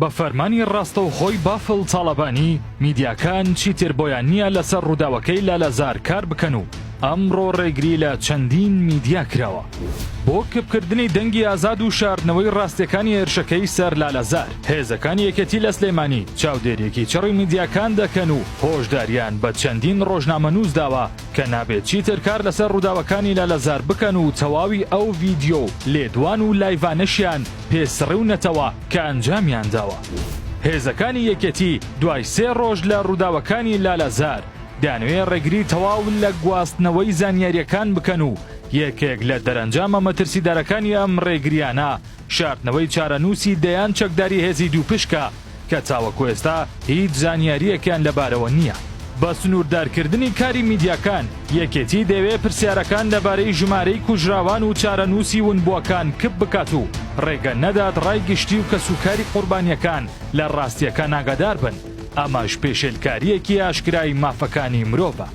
بە فەرمانی ڕاستەوخۆی بافڵ تاڵەبانی، میدیاکان چیتر بۆیان نییە لەسەر ڕووداوەکەی لالەزار کار بکەن و ئەمڕۆ ڕێگری لە چەندین میدیا کراوە بۆ کپکردنی دەنگی ئازاد و شاردنەوەی ڕاستیەکانی هێرشەکەی سەر لالەزار. هێزەکانی یەکێتی لە سلێمانی چاودێریەکی چڕی میدیاکان دەکەن و هۆشداریان بە چەندین ڕۆژنامەنووس داوە کە نابێت چیتر کار لەسەر ڕووداوەکانی لالەزار بکەن و تەواوی ئەو ڤیدیۆ و لێدوان و لایڤانەشیان پێ سڕیونەتەوە کە ئەنجامیان داوە. هێزەکانی یەکێتی دوای سێ ڕۆژ لە ڕووداوەکانی لالەزار دەیانەوێ ڕێگری تەواو لە گواستنەوەی زانیارییەکان بکەن و یەکێک لە دەرەنجامە مەترسیدارەکانی ئەم ڕێگرییانە شاردنەوەی چارەنووسی دەیان چەکداری هێزی دووپشکە کە تاوەکو ئێستا هیچ زانیارییەکیان لەبارەوە نییە. بە سنووردارکردنی کاری میدیاکان، یەکێتی دەیەوێ پرسیارەکان لەبارەی ژمارەی کوژراوان و چارەنووسی ونبووەکان کپ بکات و ڕێگە نەدات ڕای گشتی و کەسوکاری قوربانییەکان لە ڕاستییەکان ئاگادار بن، ئەمەش پێشێلکارییەکی ئاشکرای مافەکانی مرۆڤە.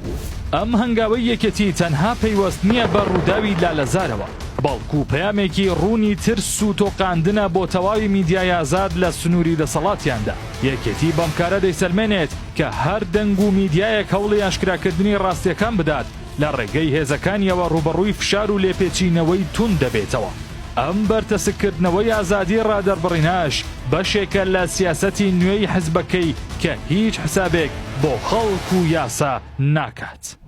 ئەم هەنگاوەی یەکێتی تەنها پەیوەست نییە بە ڕووداوی لالەزارەوە، بەڵکو پەیامێکی ڕوونی ترس و تۆقاندنە بۆ تەواوی میدیای ئازاد لە سنووری دەسەڵاتیاندا. یەکێتی بەم کارە دەیسەلمێنێت کە هەر دەنگ و میدیایەک هەوڵی ئاشکراکردنی ڕاستییەکان بدات، لە ڕێگەی هێزەکانیەوە ڕووبەڕووی فشار و لێپێچینەوەی توند دەبێتەوە. ئەم بەرتەسککردنەوەی ئازادی ڕادەربڕینەش بەشێکە لە سیاسەتی نوێی حزبەکەی کە هیچ حسابێک بۆ خەڵک و یاسا ناکات.